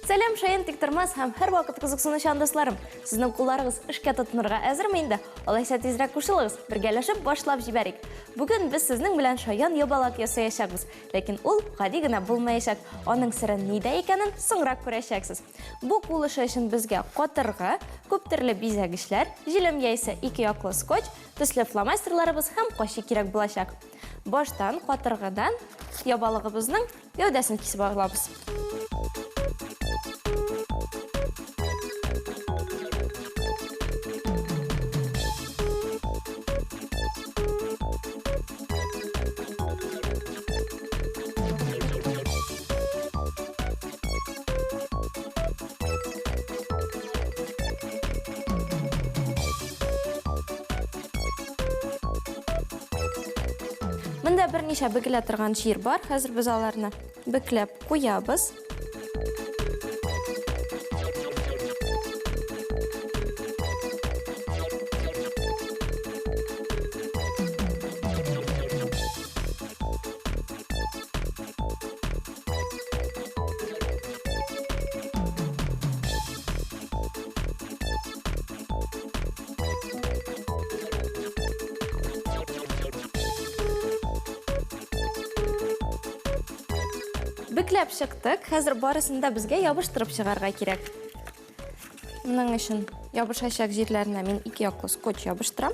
Сәлам, шаян тиктормас һәм һәрвакыт кызыксынучан дусларым! Сезнең кулларыгыз эшкә тотынырга әзерме инде? Алайса тизрәк кушылыгыз, бергәләшеп башлап җибәрик. Бүген без сезнең белән шаян ябалак ясаячакбыз. Ләкин ул гади генә булмаячак. Аның сере нидә икәнен соңрак күрәчәксез. Бу кул эше өчен безгә катыргы, күп төрле бизәгечләр, җилем яисә ике яклы скотч, төсле фломастерларыбыз һәм кайчы кирәк булачак. Баштан катыргыдан ябалыгыбызның Гәүдәсен кисеп алабыз. Монда берничә бөгелә торган җир бар. Хәзер без аларны бөкләп куябыз. Бөкләп чыктык. Хәзер барысын да безгә ябыштырып чыгарга кирәк. Моның өчен ябышачак җирләренә мин ике яклы скотч ябыштырам.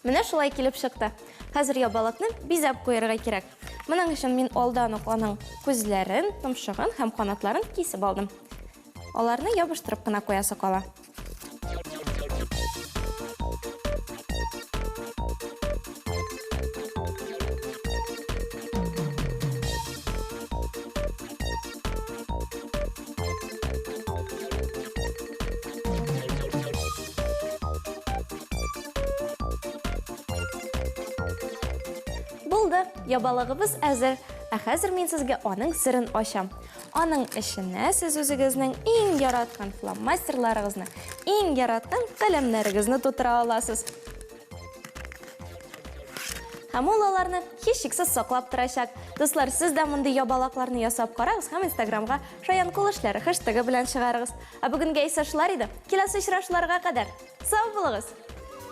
Менә шулай килеп чыкты. Хәзер ябалакны бизәп куярга кирәк. Моның өчен мин алдан ук аның күзләрен, томшыгын һәм канатларын кисеп алдым. Аларны ябыштырып кына куясы кала. Булды, ябалыгыбыз әзер. Ә хәзер мин сезгә аның серен ачам. Аның эченә сез үзегезнең иң яраткан фломастерларыгызны, иң яраткан каләмнәрегезне тутыра аласыз. Һәм ул аларны һичшиксез саклап торачак. Дуслар, сез дә мондый ябалакларны ясап карагыз һәм Инстаграмга Шаян кул эшләре хэштегы белән чыгарыгыз. Ә бүгенгә исә шулар иде. Киләсе очрашуларга кадәр. Сау булыгыз!